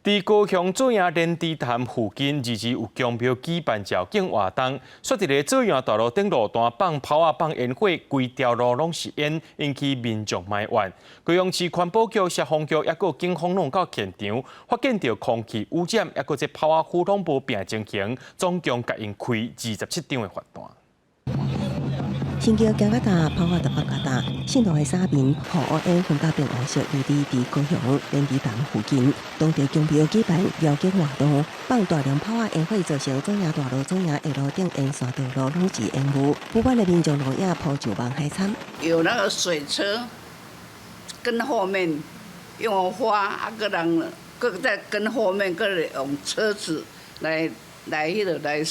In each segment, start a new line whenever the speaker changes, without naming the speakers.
佇高雄左營連池潭附近，日日有宮廟舉辦醮敬活動，煞佇咧左營大路頂路段放炮仔、放煙火，規條路攏是煙，引起民眾埋怨。高雄市環保局、消防局抑閣警方攏到現場，發現著空氣污染，抑閣這炮仔浒攏無拼情形，總共共𪜶開27張的罰單。
新橋行較大，炮仔就放較大。信徒的衫面予烏煙熏甲變黃色，佇佇高雄連池潭附近，當地宮廟舉辦醮敬活動，放大量炮仔煙火，造成左營大路、左營下路頂沿線道路攏是煙霧，不滿的民眾攏也鋪舊網海參。
有那個水車跟後面用花，啊閣人閣在跟後面閣用車子來彼個來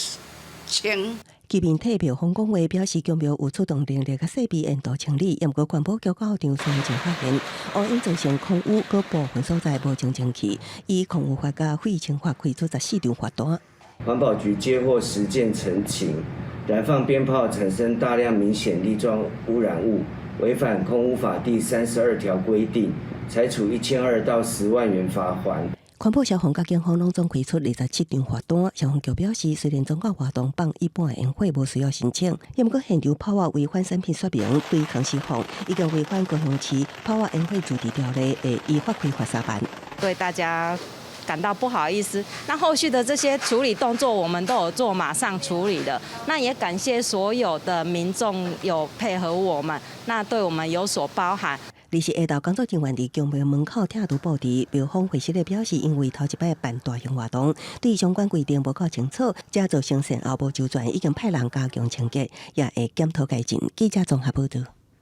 清。
居民替廟方講話，表示宮廟有出動人力佮設備沿途清理，毋過環保局到場先就發現烏煙造成空污，閣部分所在無清清氣，以空污法佮廢清法開出14張罰單。
環保局接獲10件陳情，燃放鞭炮產生大量明顯粒狀污染物，違反空污法第32條規定，裁處1200到10萬元罰鍰。
環保消防佮警方攏總開出27張罰單。消防局表示，雖然宗教活動放一般的煙火無需要申請，毋過現場炮仔違反產品說明對抗釋放，已經違反高雄市炮仔煙火自治條例，會依法開罰3萬。
對大家感到不好意思。那後續的這些處理動作，我們都有做，馬上處理的。那也感謝所有的民眾有配合我們，那對我們有所包涵。
二是下晝工作人員佇宮廟門口拆除布置，廟方回釋表示，因為頭一擺辦大型活動，對相關規定無夠清楚，才造成善後無周全，已經派人加強清潔，也會檢討改進。記者綜合報道。